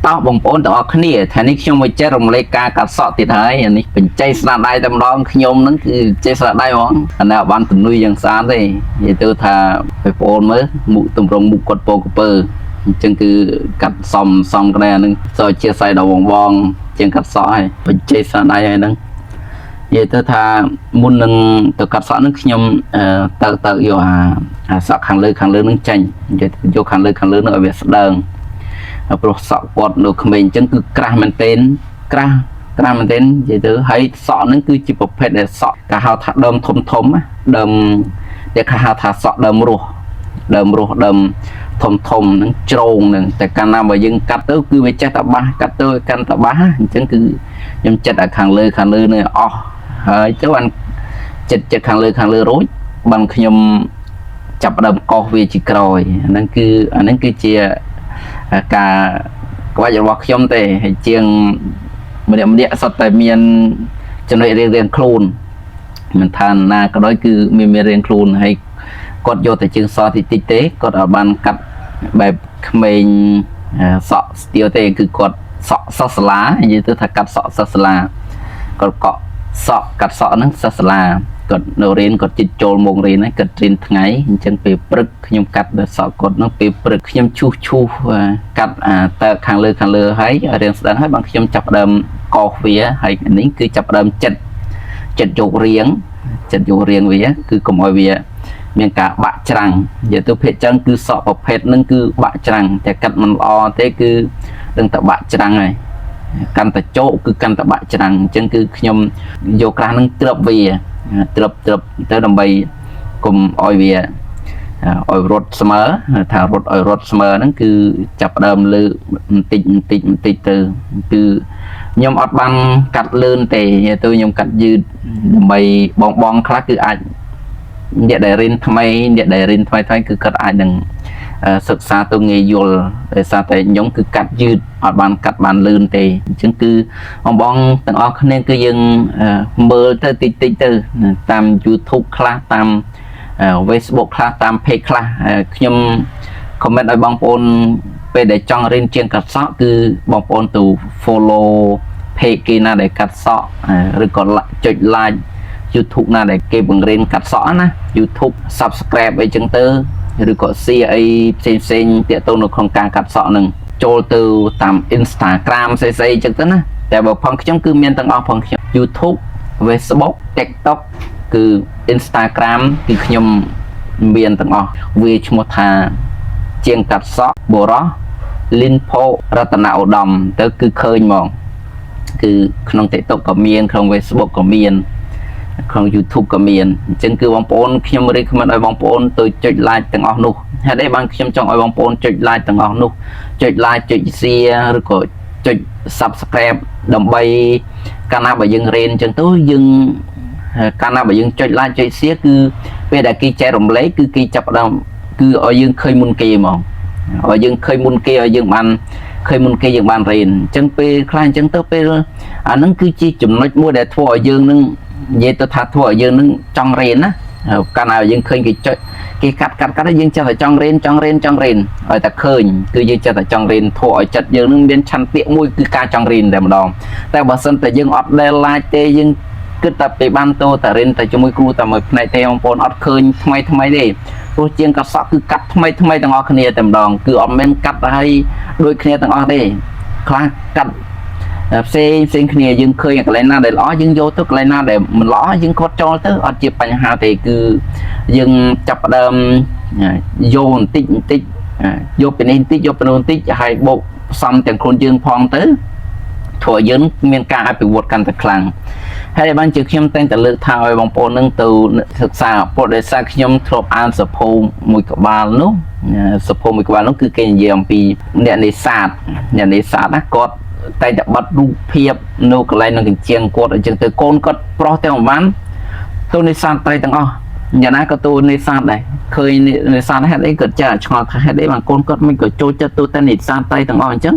តោះបងប្អូនទាំងអស់គ្នាថ្ងៃនេះខ្ញុំមកចេះរំលែកការកាត់សក់ទៀតហើយអានេះបញ្ចេញស្នាដៃតែម្ដងខ្ញុំហ្នឹងគឺចេះស្នាដៃហ្មងអានេះអត់បានទំនុយយ៉ាងស្អាតទេនិយាយទៅថាបងប្អូនមើលមុខតម្រងមុខគាត់ពោកពើអញ្ចឹងគឺកាត់សំសំក្តារហ្នឹងសោជាស័យដល់បងបងជាងកាត់សក់ហើយបញ្ចេញស្នាដៃហើយហ្នឹងនិយាយទៅថាមុននឹងទៅកាត់សក់ហ្នឹងខ្ញុំទៅទៅយកអាអាសក់ខាងលើខាងលើហ្នឹងចេញនិយាយទៅយកខាងលើខាងលើហ្នឹងឲ្យវាស្ដើង ព្រោះសក់គាត់នៅក្មេងអញ្ចឹងគឺក្រាស់មែនទែនក្រាស់ក្រាស់មែនទែននិយាយទៅហើយសក់ហ្នឹងគឺជាប្រភេទដែលសក់គេហៅថាដើមធំធំណាដើមដែលគេហៅថាសក់ដើមរស់ដើមរស់ដើមធំធំហ្នឹងជ្រងហ្នឹងតែកាលណាបើយើងកាត់ទៅគឺវាចេះតែបាសកាត់ទៅកាន់តែបាសណាអញ្ចឹងគឺខ្ញុំចិត្តឲ្យខាងលើខាងលើនេះអស់ហើយទៅបានចិត្តចិត្តខាងលើខាងលើរួចបានខ្ញុំចាប់ផ្ដើមកោសវាជាក្រោយអាហ្នឹងគឺអាហ្នឹងគឺជា ការក្បាច់របស់ខ្ញុំទេហើយជាងម្នាក់ម្នាក់សុទ្ធតែមានចំណុចរៀងរៀងខ្លួនមិនថាណាក៏ដោយគឺមានមានរៀងខ្លួនហើយគាត់យកតែជើងសតិចតិចទេគាត់អត់បានកាត់បែបក្មេងសក់ស្ទាវទេគឺគាត់សក់សោះសាលានិយាយទៅថាកាត់សក់សោះសាលាគាត់កក់សក់កាត់សក់ហ្នឹងសោះសាលាគាត់នៅរៀនគាត់ចិត្តចូលម៉ោងរៀនហើយគាត់រៀនថ្ងៃអញ្ចឹងពេលព្រឹកខ្ញុំកាត់ដល់សក់គាត់ហ្នឹងពេលព្រឹកខ្ញុំឈូសឈូសកាត់អាតើខាងលើខាងលើហើយរៀនស្ដឹងហើយបានខ្ញុំចាប់ផ្ដើមកោសវាហើយនេះគឺចាប់ផ្ដើមចិត្តចិត្តយករៀងចិត្តយករៀងវាគឺកុំឲ្យវាមានការបាក់ច្រាំងនិយាយទៅភាគចឹងគឺសក់ប្រភេទហ្នឹងគឺបាក់ច្រាំងតែកាត់មិនល្អទេគឺដឹងតែបាក់ច្រាំងហើយកាន់តែជោកគឺកាន់តែបាក់ច្រាំងអញ្ចឹងគឺខ្ញុំយកក្រាស់ហ្នឹងត្រឹបវាត្រឹបត្រឹបទៅដើម្បីកុំឲ្យវាឲ្យរត់ស្មើថារត់ឲ្យរត់ស្មើហ្នឹងគឺចាប់ផ្ដើមលើបន្តិចបន្តិចបន្តិចទៅគឺខ្ញុំអត់បានកាត់លឿនទេទៅខ្ញុំកាត់យឺតដើម្បីបងបងខ្លះគឺអាចអ្នកដែលរៀនថ្មីអ្នកដែលរៀនថ្មីថ្មីគឺគាត់អាចនឹងសិក្សាទៅងាយយល់ដោយសារតែខ្ញុំគឺកាត់យឺតអត់បានកាត់បានលឿនទេអញ្ចឹងគឺបងបងទាំងអស់គ្នាគឺយើងមើលទៅតិចតិចទៅតាម YouTube ខ្លះតាម Facebook ខ្លះតាម page ខ្លះខ្ញុំ comment ឲ្យបងប្អូនពេលដែលចង់រៀនជាងកាត់សក់គឺបងប្អូនទៅ follow page គេណាដែលកាត់សក់ឬក៏ចុច like YouTube ណាដែលគេបង្រៀនកាត់សក់ណា YouTube subscribe អីចឹងទៅឬក៏ share អីផ្សេងផ្សេងទាក់ទងនៅក្នុងការកាត់សក់នឹងចូលទៅតាម Instagram ស្អីស្អីចឹងទៅណាតែបើផងខ្ញុំគឺមានទាំងអស់ផងខ្ញុំ YouTube Facebook TikTok គឺ Instagram គឺខ្ញុំមានទាំងអស់វាឈ្មោះថាជាងកាត់សក់បរោះលិនផោរតនឧត្តមទៅគឺឃើញហ្មងគឺក្នុង TikTok ក៏មានក្នុង Facebook ក៏មានក្នុង YouTube ក៏មានអញ្ចឹងគឺបងប្អូនខ្ញុំ recommend ឲ្យបងប្អូនទៅចុច like ទាំងអស់នោះហេតុអីបានខ្ញុំចង់ឲ្យបងប្អូនចុច like ទាំងអស់នោះចុច like ចុច share ឬក៏ចុច subscribe ដើម្បីកាលណាបើយើងរៀនអញ្ចឹងទៅយើងកាលណាបើយើងចុច like ចុច share គឺពេលដែលគេចែករំលែកគឺគេចាប់ផ្ដើមគឺឲ្យយើងឃើញមុនគេហ្មងឲ្យយើងឃើញមុនគេឲ្យយើងបានឃើញមុនគេយើងបានរៀនអញ្ចឹងពេលខ្លះអញ្ចឹងទៅពេលអាហ្នឹងគឺជាចំណុចមួយដែលធ្វើឲ្យយើងនឹងនិយាយទៅថាធ្វើឲ្យយើងនឹងចង់រៀនណាកាលណាយើងឃើញគេចុចគេកាត់កាត់កាត់យើងចេះតែចង់រៀនចង់រៀនចង់រៀនឲ្យតែឃើញគឺយើងចេះតែចង់រៀនធ្វើឲ្យចិត្តយើងនឹងមានឆន្ទៈមួយគឺការចង់រៀនតែម្ដងតែបើសិនតែយើងអត់ដែល like ទេយើងគិតតែពេលបានតតែរៀនតែជាមួយគ្រូតែមួយផ្នែកទេបងប្អូនអត់ឃើញថ្មីថ្មីទេព្រោះជាងកាត់សក់គឺកាត់ថ្មីថ្មីទាំងអស់គ្នាតែម្ដងគឺអត់មែនកាត់ទៅឲ្យដូចគ្នាទាំងអស់ទេខ្លះកាត់ផ្សេងផ្សេងគ្នាយើងឃើញកន្លែងណាដែលល្អយើងយកទៅកន្លែងណាដែលមិនល្អយើងគាត់ចោលទៅអត់ជាបញ្ហាទេគឺយើងចាប់ផ្ដើមយកបន្តិចបន្តិចយកពីនេះបន្តិចយកពីនោះបន្តិចហើយបូកផ្សំទាំងខ្លួនយើងផងទៅធ្វើឲ្យយើងមានការអភិវឌ្ឍកាន់តែខ្លាំងហើយបានជាខ្ញុំតែងតែលើកថាឲ្យបងប្អូននឹងទៅសិក្សាព្រោះដោយសារខ្ញុំធ្លាប់អានសភៅមួយក្បាលនោះសភៅមួយក្បាលនោះគឺគេនិយាយអំពីអ្នកនេសាទអ្នកនេសាទណាគាត់តែតែបាត់រូបភាពនៅកន្លែងនឹងកញ្ចៀងគាត់អញ្ចឹងទៅកូនគាត់ប្រុសទាំងប្រហែលទៅនេសាទត្រីទាំងអស់យ៉ាងណាក៏ទូនេសាទដែរឃើញនេសាទហេតុអីគាត់ចេះឆ្ងល់ថាហេតុអីបានកូនគាត់មិនក៏ចូលចិត្តទូតែនេសាទត្រីទាំងអស់អញ្ចឹង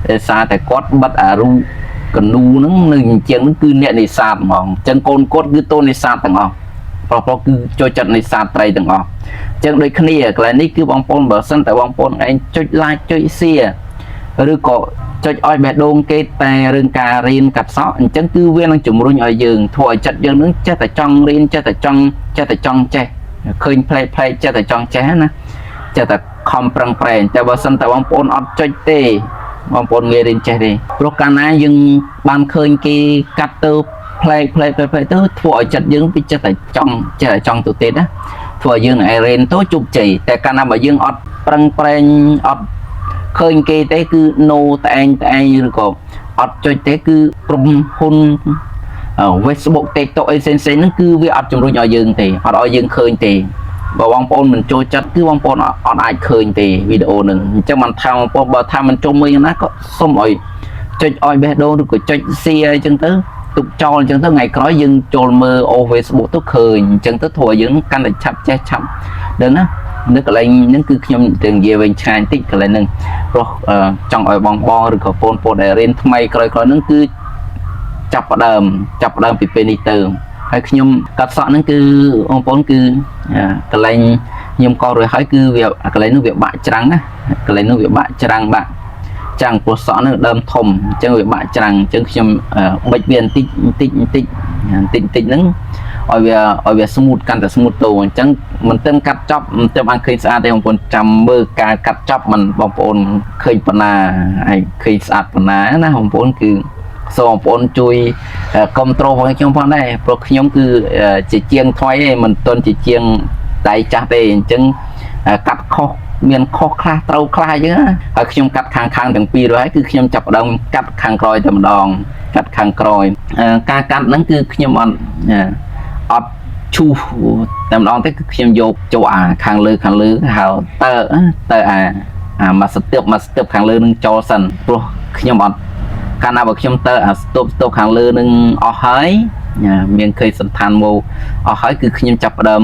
ដោយសារតែគាត់បិទអារូបកនូហ្នឹងនៅអញ្ចឹងហ្នឹងគឺអ្នកនេសាទហ្មងអញ្ចឹងកូនគាត់គឺតូនេសាទទាំងអស់ប្រុសប្រុសគឺចូលចិត្តនេសាទត្រីទាំងអស់អញ្ចឹងដូចគ្នាកន្លែងនេះគឺបងប្អូនបើសិនតែបងប្អូនឯងចុច like ចុច share ឬក៏ ចុចឲ្យបេះដូងគេតែរឿងការរៀនកាត់សក់អញ្ចឹងគឺវានឹងជំរុញឲ្យយើងធ្វើឲ្យចិត្តយើងនឹងចេះតែចង់រៀនចេះតែចង់ចេះតែចង់ចេះឃើញផ្លែកផ្លែកចេះតែចង់ចេះណាចេះតែខំប្រឹងប្រែងតែបើសិនតែបងប្អូនអត់ចុចទេបងប្អូនងាយរៀនចេះទេព្រោះកាលណាយើងបានឃើញគេកាត់ទៅផ្លែកផ្លែកផ្លែកផ្លែកទៅធ្វើឲ្យចិត្តយើងវាចេះតែចង់ចេះតែចង់ទៅទៀតណាធ្វើឲ្យយើងនឹងឯរៀនទៅជោគជ័យតែកាលណាបើយើងអត់ប្រឹងប្រែងអត់ ឃើញគេទេគឺ no តែឯងតែឯងឬក៏អត់ចុចទេគឺក្រុមហ៊ុន Facebook TikTok អីផ្សេងៗហ្នឹងគឺវាអត់ជំរុញឲ្យយើងទេអត់ឲ្យយើងឃើញទេបើបងប្អូនមិនចូលចិត្តគឺបងប្អូនអត់អាចឃើញទេវីដេអូហ្នឹងអញ្ចឹងបានថាបងប្អូនបើថាមិនចូលមើលយ៉ាងណាក៏សូមឲ្យចុចឲ្យបេះដូងឬក៏ចុច share អញ្ចឹងទៅទុកចោលអញ្ចឹងទៅថ្ងៃក្រោយយើងចូលមើលអូ Facebook ទៅឃើញអញ្ចឹងទៅធ្វើឲ្យយើងកាន់តែឆាប់ចេះឆាប់ដឹងណានៅកន្លែងហ្នឹងគឺខ្ញុំទាំងនិយាយវិញឆ្ងាយបន្តិចកន្លែងហ្នឹងព្រោះចង់ឲ្យបងបងឬក៏បងប្អូនដែលរៀនថ្មីក្រោយៗហ្នឹងគឺចាប់ផ្ដើមចាប់ផ្ដើមពីពេលនេះទៅហើយខ្ញុំកាត់សក់ហ្នឹងគឺបងប្អូនគឺកន្លែងខ្ញុំកោរួចហើយគឺវាកន្លែងនោះវាបាក់ច្រាំងណាកន្លែងនោះវាបាក់ច្រាំងបាក់ចាំងព្រោះសក់ហ្នឹងដើមធំអញ្ចឹងវាបាក់ច្រាំងអញ្ចឹងខ្ញុំបិចវាបន្តិចបន្តិចបន្តិចបន្តិចបន្តិចហ្នឹងឲ្យវាឲ្យវា smooth កាន់តែ smooth ទៅអញ្ចឹងមិនទាន់កាត់ចប់មិនទាន់បានឃើញស្អាតទេបងប្អូនចាំមើលការកាត់ចប់មិនបងប្អូនឃើញប៉ុណ្ណាហើយឃើញស្អាតប៉ុណ្ណាណាបងប្អូនគឺសូមបងប្អូនជួយគ្រប់គ្រងផងខ្ញុំផងដែរព្រោះខ្ញុំគឺជាជាងថ្មីឯងមិនទាន់ជាជាងដៃចាស់ទេអញ្ចឹងកាត់ខុសមានខុសខ្លះត្រូវខ្លះអញ្ចឹងហើយខ្ញុំកាត់ខាងខាងទាំងពីររួចហើយគឺខ្ញុំចាប់ផ្ដើមកាត់ខាងក្រោយតែម្ដងកាត់ខាងក្រោយការកាត់ហ្នឹងគឺខ្ញុំអត់អត់ឈូសតែម្ដងទេគឺខ្ញុំយកចូលអាខាងលើខាងលើហៅតើតើអាអាមកស្ទើបមកស្ទើបខាងលើនឹងចូលសិនព្រោះខ្ញុំអត់កាលណាបើខ្ញុំទៅអាស្ទប់ស្ទប់ខាងលើនឹងអស់ហើយមានឃើញសន្តានមកអស់ហើយគឺខ្ញុំចាប់ផ្ដើម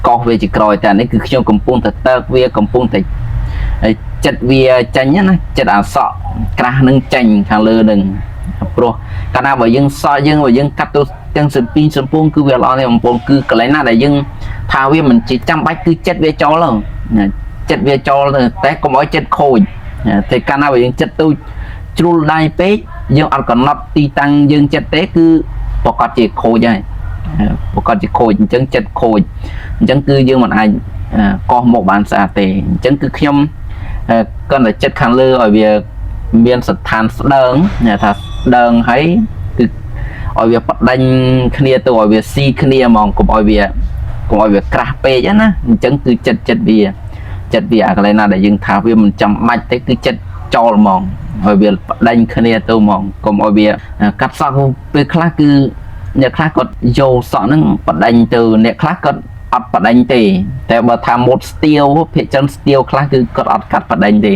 កោសវាជាក្រោយតែនេះគឺខ្ញុំកំពុងតែតើកវាកំពុងតែចិត្តវាចាញ់ណាចិត្តអាសក់ក្រាស់នឹងចាញ់ខាងលើនឹងព្រោះកាលណាបើយើងសក់យើងបើយើងកាត់ទៅទាំងសំពីងសំពងគឺវាល្អទេបងប្អូនគឺកន្លែងណាដែលយើងថាវាមិនជាចាំបាច់គឺចិត្តវាចូលទៅចិត្តវាចូលទៅតែកុំឲ្យចិត្តខូចតែកាលណាបើយើងចិត្តទូចជ្រុលដៃពេកយើងអត់កំណត់ទីតាំងយើងចិត្តទេគឺប្រកាសជាខូចហើយប្រកាសជាខូចអញ្ចឹងចិត្តខូចអញ្ចឹងគឺយើងមិនអាចកោះមកបានស្អាតទេអញ្ចឹងគឺខ្ញុំគាត់តែចិត្តខាងលើឲ្យវាមានស្ថានស្ដើងថាស្ដើងហើយគឺឲ្យវាបដិញគ្នាទៅឲ្យវាស៊ីគ្នាហ្មងកុំឲ្យវាកុំឲ្យវាក្រាស់ពេកណាអញ្ចឹងគឺចិត្តចិត្តវាចិត្តវាអាកន្លែងណាដែលយើងថាវាមិនចាំបាច់ទេគឺចិត្តចោលហ្មងឲ្យវាបដិញគ្នាទៅហ្មងកុំឲ្យវាកាត់សក់ពេលខ្លះគឺអ្នកខ្លះគាត់យកសក់ហ្នឹងបដិញទៅអ្នកខ្លះគាត់អត់បដិញទេតែបើថាម៉ូតស្ទៀវភាគច្រើនស្ទៀវខ្លះគឺគាត់អត់កាត់បដិញទេ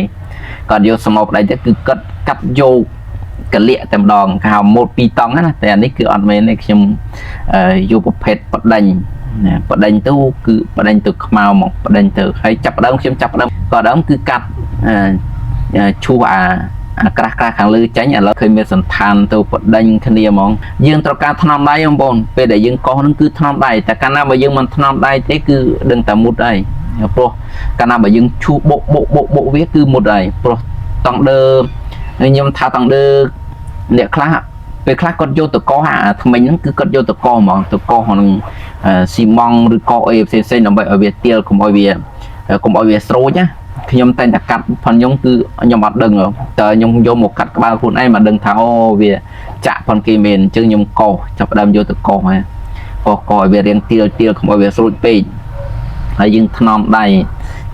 គាត់យកស្មោបដិញទៅគឺគាត់កាត់យកកលៀកតែម្ដងគេហៅម៉ូតពីរតង់ណាតែអានេះគឺអត់មែនទេខ្ញុំយកប្រភេទបដិញណាបដិញទៅគឺបដិញទៅខ្មៅមកបដិញទៅហើយចាប់ដើមខ្ញុំចាប់ដើមក៏ដើមគឺកាត់ឈូសអាអាក្រាស់ក្រាស់ខាងលើចេញឥឡូវឃើញមានសន្តានទៅបដិញគ្នាហ្មងយើងត្រូវការថ្នមដៃបងប្អូនពេលដែលយើងកោសនឹងគឺថ្នមដៃតែកាលណាបើយើងមិនថ្នមដៃទេគឺដឹងតែមុតហើយព្រោះកាលណាបើយើងឈូសបុកបុកបុកបុកវាគឺមុតហើយព្រោះតង់ដើខ្ញុំថាតង់ដើអ្នកខ្លះពេលខ្លះគាត់យកទៅកោសអាថ្មិញហ្នឹងគឺគាត់យកទៅកោសហ្មងទៅកោសនឹងស៊ីម៉ង់ឬកោសអីផ្សេងផ្សេងដើម្បីឲ្យវាទៀលកុំឲ្យវាកុំឲ្យវាស្រួចណាខ្ញុំតែងតែកាត់ផងខ្ញុំគឺខ្ញុំអត់ដឹងតើខ្ញុំយកមកកាត់ក្បាលខ្លួនឯងមកដឹងថាអូវាចាក់ផងគេមែនអញ្ចឹងខ្ញុំកោសចាប់ដើមយកទៅកោសហើយកោសកោសឲ្យវារៀងទៀលទៀលកុំឲ្យវាស្រួចពេកហើយយើងថ្នមដៃ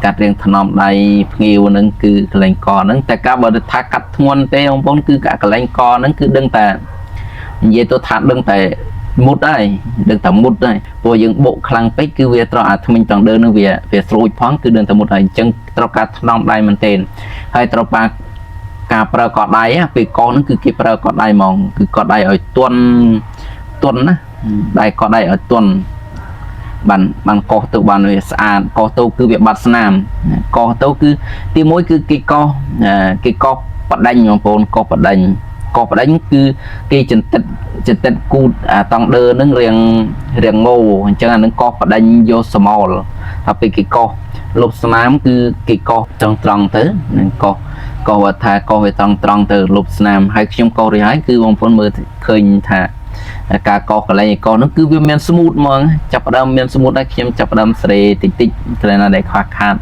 កាត់រៀងថ្នមដៃភ្ងាវហ្នឹងគឺកន្លែងកហ្នឹងតែការបើថាកាត់ធ្ងន់ទេបងប្អូនគឺកន្លែងកហ្នឹងគឺដឹងតែនិយាយទៅថាដឹងតែមុតហើយដឹងតែមុតហើយព្រោះយើងបុកខ្លាំងពេកគឺវាត្រូវអាថ្មិញតង់ដើនឹងវាវាស្រួចផងគឺដឹងតែមុតហើយអញ្ចឹងត្រូវការថ្នមដៃមែនទែនហើយត្រូវប៉ាការប្រើកដៃពេលកោសហ្នឹងគឺគេប្រើកដៃហ្មងគឺកដៃឲ្យទន់ទន់ណាដៃកដៃឲ្យទន់បានបានកោសទៅបានវាស្អាតកោសទៅគឺវាបាត់ស្នាមកោសទៅគឺទីមួយគឺគេកោសគេកោសបដិញបងប្អូនកោសបដិញកោសបដិញគឺគេចន្ទិតចន្ទិតគូតអាតង់ដឺនឹងរៀងរៀងងោអញ្ចឹងអានឹងកោសបដិញយកស្មោលហើយពេលគេកោសលុបស្នាមគឺគេកោសត្រង់ត្រង់ទៅនឹងកោស កោសថាកោសវាត្រង់ត្រង់ទៅលុបស្នាមហើយខ្ញុំកោសរួចហើយគឺបងប្អូនមើលឃើញថាការកោសកន្លែងឯកោសនោះគឺវាមាន smooth ហ្មងចាប់ផ្ដើមមាន smooth ហើយខ្ញុំចាប់ផ្ដើមស្រេតិចតិចកន្លែងណាដែលខ្វះខាត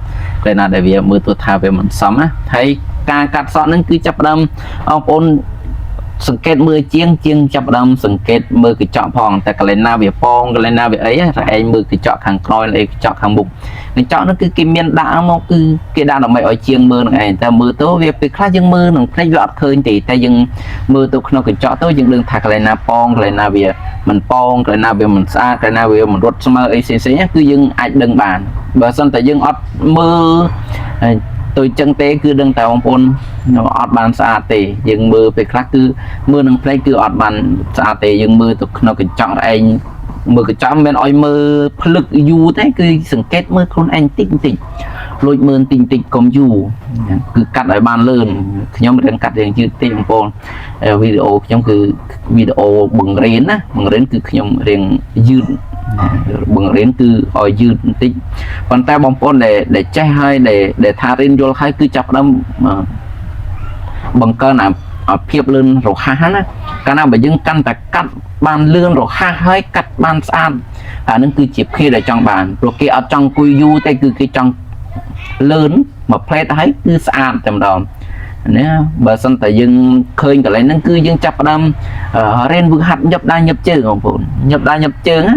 កន្លែងណាដែលវាមើលទៅថាវាមិនសមណាហើយការកាត់សក់ហ្នឹងគឺចាប់ផ្ដើមបងប្អូន សង្កេតមើលជាងជាងចាប់ផ្ដើមសង្កេតមើលកញ្ចក់ផងតែកន្លែងណាវាប៉ងកន្លែងណាវាអីតែឯងមើលកញ្ចក់ខាងក្រោយឬកញ្ចក់ខាងមុខកញ្ចក់នោះគឺគេមានដាក់មកគឺគេដាក់ដើម្បីឲ្យជាងមើលនឹងឯងតែមើលទៅវាពេលខ្លះយើងមើលនឹងភ្នែកវាអត់ឃើញទេតែយើងមើលទៅក្នុងកញ្ចក់ទៅយើងដឹងថាកន្លែងណាប៉ងកន្លែងណាវាមិនប៉ងកន្លែងណាវាមិនស្អាតកន្លែងណាវាមិនរត់ស្មើអីផ្សេងៗគឺយើងអាចដឹងបានបើសិនតែយើងអត់មើលទៅចឹងទេគឺដឹងតែបងប្អូនអត់បានស្អាតទេយើងមើលពេលខ្លះគឺមើលនឹងភ្នែកគឺអត់បានស្អាតទេយើងមើលទៅក្នុងកញ្ចក់ឯងមើលកញ្ចក់មិនមែនឲ្យមើលភ្លឹកយូរទេគឺសង្កេតមើលខ្លួនឯងតិចតិចលួចមើលតិចតិចកុំយូរគឺកាត់ឲ្យបានលឿនខ្ញុំរៀនកាត់រៀងយឺតតិចបងប្អូនវីដេអូខ្ញុំគឺវីដេអូបង្រៀនណាបង្រៀនគឺខ្ញុំរៀងយឺតបង្រៀនគឺឲ្យយឺតបន្តិចប៉ុន្តែបងប្អូនដែលដែលចេះហើយដែលដែលថារៀនយល់ហើយគឺចាប់ផ្ដើមបង្កើនអាភាពលឿនរហ័សណាកាលណាបើយើងកាន់តែកាត់បានលឿនរហ័សហើយកាត់បានស្អាតអានឹងគឺជាភាពដែលចង់បានព្រោះគេអត់ចង់អង្គុយយូរទេគឺគេចង់លឿនមួយផ្លេតហើយគឺស្អាតតែម្ដងណាបើសិនតែយើងឃើញកន្លែងហ្នឹងគឺយើងចាប់ផ្ដើមរៀនវឹកហាត់ញាប់ដៃញាប់ជើងបងប្អូនញាប់ដៃញាប់ជើងណា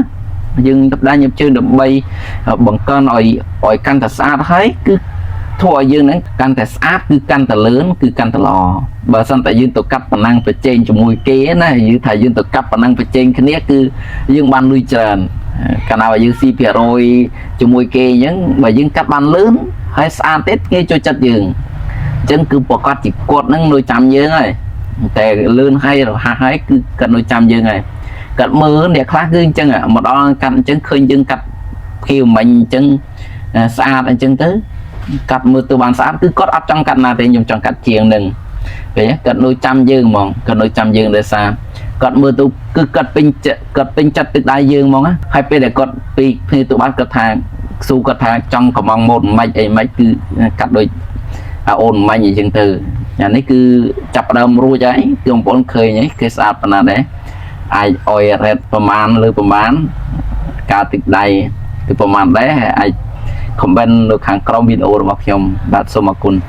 យើងញាប់ដៃញាប់ជើងដើម្បីបង្កើនឲ្យឲ្យកាន់តែស្អាតហើយគឺធ្វើឲ្យយើងហ្នឹងកាន់តែស្អាតគឺកាន់តែលឿនគឺកាន់តែល្អបើសិនតែយើងទៅកាត់ប៉ុណ្ណឹងប្រជែងជាមួយគេណាយើងថាយើងទៅកាត់ប៉ុណ្ណឹងប្រជែងគ្នាគឺយើងបានលុយច្រើនកាលណាបើយើងស៊ីភាគរយជាមួយគេអញ្ចឹងបើយើងកាត់បានលឿនហើយស្អាតទៀតគេចូលចិត្តយើងអញ្ចឹងគឺប្រកាសជាគាត់ហ្នឹងនៅចាំយើងហើយតែលឿនហើយរហ័សហើយគឺគាត់នៅចាំយើងហើយគាត់មើលអ្នកខ្លះគឺអញ្ចឹងមកដល់កាត់អញ្ចឹងឃើញយើងកាត់ខៀវមិញអញ្ចឹងស្អាតអញ្ចឹងទៅកាត់មើលទៅបានស្អាតគឺគាត់អត់ចង់កាត់ណាទេខ្ញុំចង់កាត់ជាងនឹងឃើញគាត់នៅចាំយើងហ្មងគាត់នៅចាំយើងដោយសារគាត់មើលទៅគឺគាត់ពេញចិត្តគាត់ពេញចិត្តទឹកដៃយើងហ្មងហើយពេលដែលគាត់ពីគ្នាទៅបានគាត់ថាស៊ូគាត់ថាចង់កំងម៉ូតមិនអីមិនគឺកាត់ដូចអូនមិញអញ្ចឹងទៅអានេះគឺចាប់ដើមរួចហើយគឺបងប្អូនឃើញហើយគេស្អាតប៉ុណ្ណាដែរអាចអុយរ៉េតប្រមាណឬប្រមាណការទឹកដៃគឺប្រមាណដែរហើយអាច comment នៅខាងក្រោមវីដេអូរបស់ខ្ញុំបាទសូមអរគុណ។